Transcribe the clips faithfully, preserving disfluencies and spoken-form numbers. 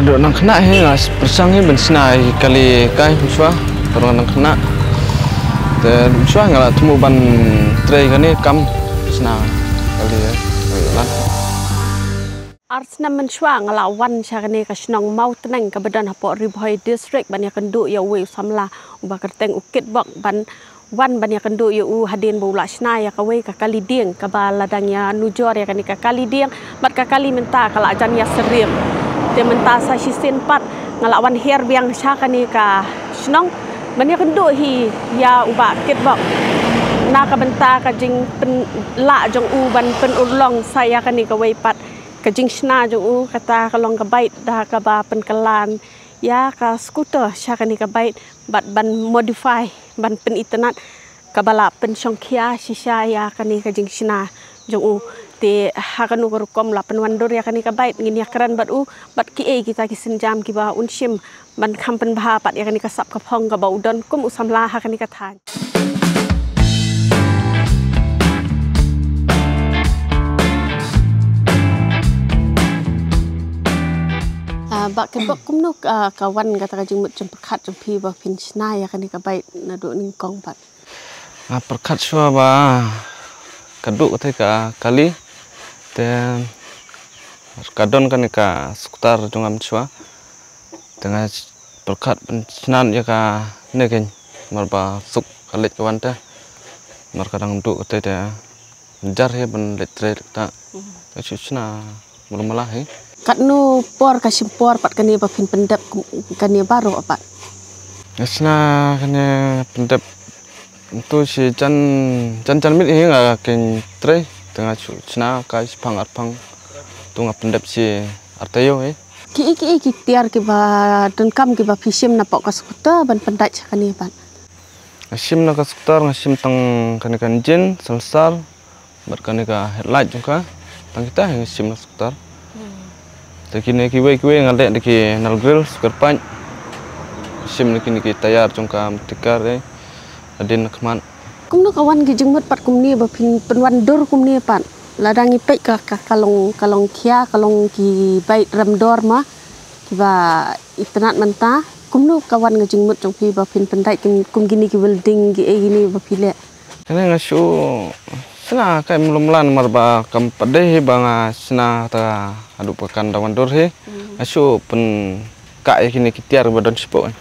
Dok nang khynnah hi nga pyrshang hi ban shna ïa ki kali kai mynshuwa. Dok nang khynnah. Te mynshuwa nga la thmu ban trei kane ka kam shna kali ïa. Ar snem mynshuwa nga la wan sha kane ka shnong Mawtneng kaba don hapoh Ri Bhoi District ban ïakynduh ïa uwei u samla uba kyrteng u Kitbok ban wan ban ïakynduh ïa u hadien ba u la shna ïa kawei ka kali dieng kaba la dang ïanujor ïa kane ka kali dieng bad ka kali mynta ka la jan ïasyriem. Te mynta sa shisien pat nga la wan hiar biang sha kane ka shnong ban ïakynduh hi ïa u Bah Kitbok na ka bynta ka jingpynlah jong u ban pynurlong sa ïa kane kawei pat ka jingshna jong u, kata ka long ka bike da kaba pynkylla ïa ka scooter sha kane ka bike bad ban modify ban pynitynnad kaba la pynshongkhia shisha ïa kane ka jingshna jong u. Te ha kano ka rukom la pynwandur ïa kane ka bike, ngin ïakren bad u bad kiei kita ki sienjam kiba un shim ban kham pynbha pat ïa kane ka sap ka phong kaba u don kum u samla ha kane ka thaiñ. Ah, Bah Kitbok, kumno, ah, ka wan kata ka jingmut jingpyrkhat jong phi ba phin shna ïa kane ka bike naduh nyngkong pat? Nga pyrkhat shuwa ba ka duh kata ka kali te ka don kane ka scooter jong nga mynshuwa. Te nga pyrkhat ban shna ïa kane keiñ namar ba suk ka leit ka wan te. Namar ka dang duh kata te jar hi ban leit trei kata. Ka shu shna mula mula hi. Katno por ka shim por pat kane ba phin pyndep kane baroh pat? Nga shna kane pyndep ntu shi jan jan jan miet hi nga keiñ trei te nga shu shna kai shiphang arphang tu nga pyndep shi artaïew hi. Kiei kiei ki tiar kiba donkam kiba phi shim na pok ka scooter ban pyndait sha kane pat? Nga shim na ka scooter nga shim tang kane ka engine, sensor, bad kane ka headlight jong ka. Tang kita hi nga shim na scooter. Te kine kiwei kiwei nga leh da ki nal grill, square pipe. Shim na kine ki tayar jong ka mtikar eh. Hadien na khmat. Kumno ka wan ki jingmut pat kumne ba phin pynwandur kumne pat? Lada ngi peit ka ka long ka long khia ka long ki bike rem dor ma kiba itynnad mynta. Kumno ka wan ka jingmut jong phi ba phin pyndait kum kine ki welding kiei kine ba phi leh? Kane nga shu shna kai mlum lan namar ba kam pat dei hi ba nga shna ta haduh ba kan da wandur hi. Nga shu pynkah ïa kine ki tiar ba don shapoh.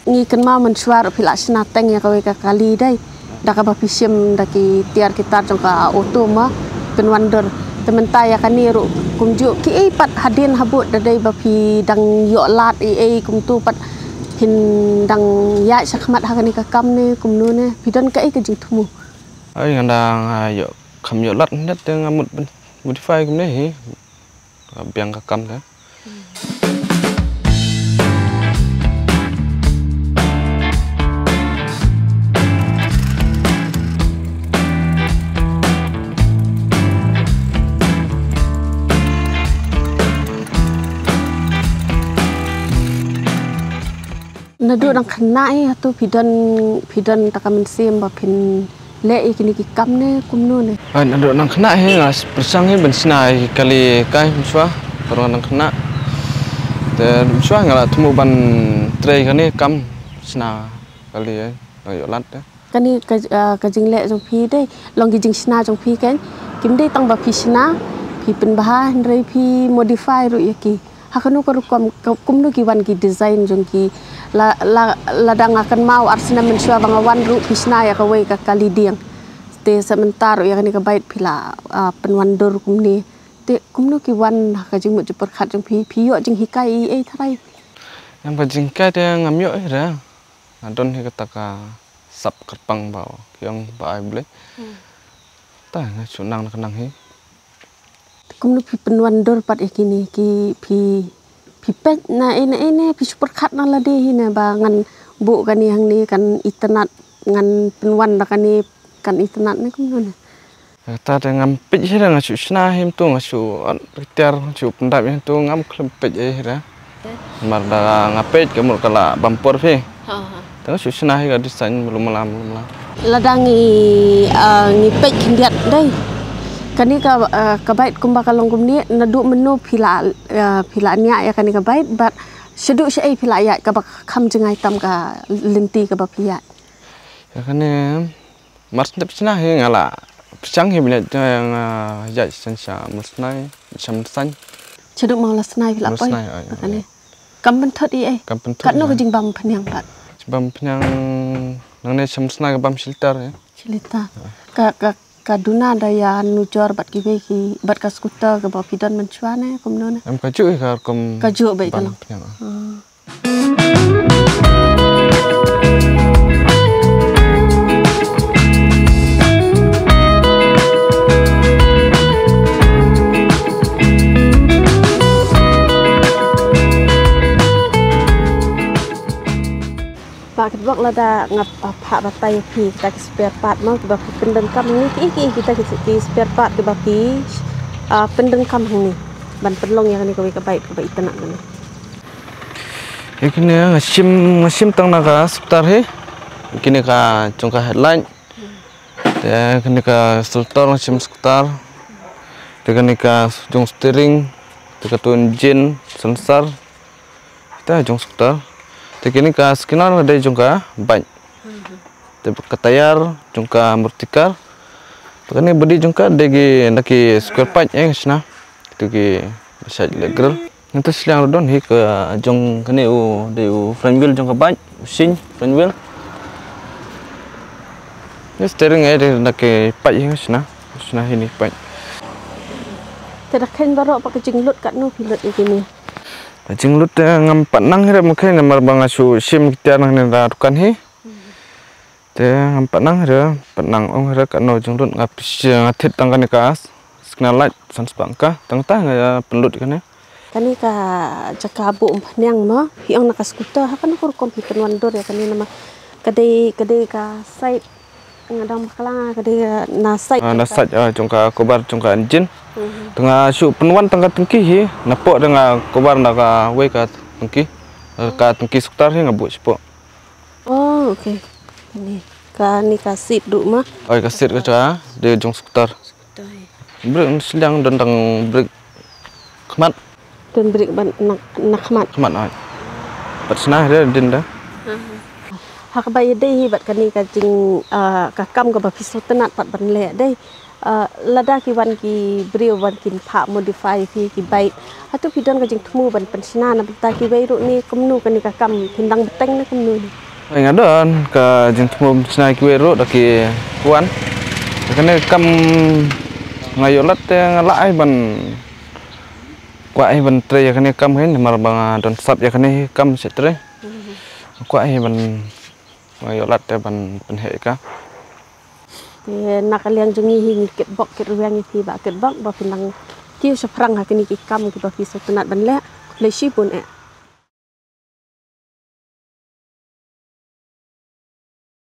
Ngi kynmaw mynshuwa ruh phi la shna teng ïa kawei ka kali dei da kaba phi shim da ki tiar ki tar jong ka auto ma pynwandur. Te mynta ïa kane ruh kumjuh kiei pat hadien habud da dei ba phi dang ïoh lad ei ei kumtu pat phin dang ïaid shakhmat ha kane ka kam ne kumno ne phi don kaei ka jingthmu? Ai nga dang ïoh kham ïoh lad hynrei te nga mut modify kumne hi. Biang ka kam te. Naduh nang khynnah hi hato phi don phi don ta ka mynsiem ba phin leh ïa kine ki kam ne kumno ne? Naduh nang khynnah hi nga pyrshang hi ban shna ïa ki kali kai mynshuwa. Naduh nang khynnah te mynshuwa nga la thmu ban trei kane kam shna kali ïa nga ïoh lad te. Kane ka jingleh jong phi dei long ki jingshna jong phi kan kim dei tang ba phi shna phi pynbha hynrei phi modify ruh ïa ki. Ha kano ka rukom kumno ki wan ki design jong ki? La la la dang nga kynmaw ar snem mynshuwa ba nga wan ruh phi shna ïa kawei ka kali dieng. Te sa mynta ruh ïa kane ka bike phi la pynwandur kumne. Te kumno ki wan ha ka jingmut jingpyrkhat jong phi phi ïoh jinghikai ei ei tharai? Ïa ka jinghikai te ngam ïoh hi re. Nga don hi kata ka sap kyrpang ba ki ong ba ai blei. Ta nga shu nang na ka nang hi. Kumno phi pynwandur pat ïa kine ki phi phi peit na ei na ei ne phi shu pyrkhat na lade hi ne ba ngan buh kane hangne kan itynnad ngan pynwan da kane kan itynnad ne kumno ne? Kata te ngam peit hi re nga shu shna hi mtu nga shu ot tiar nga shu pyndap hi mtu ngam khlem peit hi re. Mar da nga peit ka mur ka la bam por phi. Te nga shu shna hi ka design mlum la mlum la. Lada ngi ngi peit khyndiat dei Kane ka, eh, ka bait kumba ka long kumne, naduh mynno phi la, eh, phi la niah ïa kane ka bait, bad shaduh shaei phi la ïaid kaba kham jngai tam ka lynti kaba phi ïaid? Ïa kane, mar shu dep shna hi nga la pyrshang hi mynne, eh, nga ïaid sha Mawlasnai, sha Mawlasnai. Shaduh Mawlasnai phi la poi? Mawlasnai, ai, ai. Kane. Kam pynthut ïa ei? Kam pynthut. Katno ka jingbam phniang pat? Jingbam phniang nangne sha Mawlasnai ka bam shi litar, eh. Shi litar. Ka, ka, ka duna da ïa nujor bad kiwei ki, bad ka scooter kaba phi don mynshuwa ne, kumno ne? Em, kajuh hi ka rukom. Kajuh beit ka long. Bam phniang, ah. Hmm. Bah Kitbok, lada nga, ah, phah batai ïa phi kita ki spare part mo, kiba phi pyndonkam hangne, ki, ki, kita ki, ki spare part kiba phi, ah, pyndonkam hangne ban pynlong ïa kane kawei ka bait kaba itynnad kane. Ïa kine nga shim, nga shim tang na ka scooter hi. Kine ka jong ka headlight. Te kane ka starter nga shim scooter. Te kane ka jong steering. Te katu engine, sensor. Te jong scooter. Te kine ka skinner dei jong ka bike. Te ka tayar jong ka Murticar. Te kane body jong ka dei ki, na ki square pipe, eh, shna. Kitu ki ba shait leh grill. Nangta shiliang ruh don hi ka jong kane u, dei u front wheel jong ka bike, u shin front wheel. Ni steering, eh, dei na ki pipe hi shna. Shna hi ni pipe. Te da kheiñ baroh pat ka jinglut katno phi lut ïa kine? Ka jinglut, eh, ngam pat nang hi re, ma kheiñ namar ba nga shu shim ki tiar nangne na dukan hi. Te ngam pat nang hi re, pat nang ong hi re katno jinglut, nga pyrshah, nga thied tang kane ka signal light san spah tyngka, tang ta nga pynlut kane. Kane ka jaka buh phniang mo, phi ong na ka scooter, ha kano ka rukom phi pynwan dur ïa kane namar ka dei, ka dei ka side, nga dang bakla nga, ka dei na side. Ah, na side, ah, jong ka cover jong ka engine. Mhm. Te nga shu pynwan tang ka tangki hi, napoh te nga cover na kawei ka tangki. Ka tangki scooter hi nga buh shapoh. Oh, okay. Kane, kane ka seat ruh ma? Oi, ka seat ka jaka, dei jong scooter. Scooter, eh. Brake shiliang don tang brake khmat. Don brake ban na, na khmat. Khmat, oi. Pat shna hi dei din da. Ha kaba ïadei hi bad kane ka jing, ah, ka kam kaba phi sngewtynnat pat ban leh dei. Ah, lada ki wan ki briew ban kin phah modify phi ki bike, hato phi don ka jingthmu ban pynshna na bynta kiwei ruh ne kumno, kane ka kam phin dang bteng ne kumno ne? Nga don ka jingthmu pynshna kiwei ruh da ki wan. Kane ka kam nga ïoh lad te nga lah ai ban kwah ai ban trei ïa kane ka kam hi namar ba nga don sap ïa kane ka kam sha trei. Kwah ai ban, nga ïoh lad te ban pynheh ïa ka. Te na ka liang jong ngi hi ngi kitbok kitrwiang ïa phi Bah Kitbok ba phin nang kiew shaphrang ha kine ki kam kiba phi sngewtynnat ban leh. Khublei shibun eh.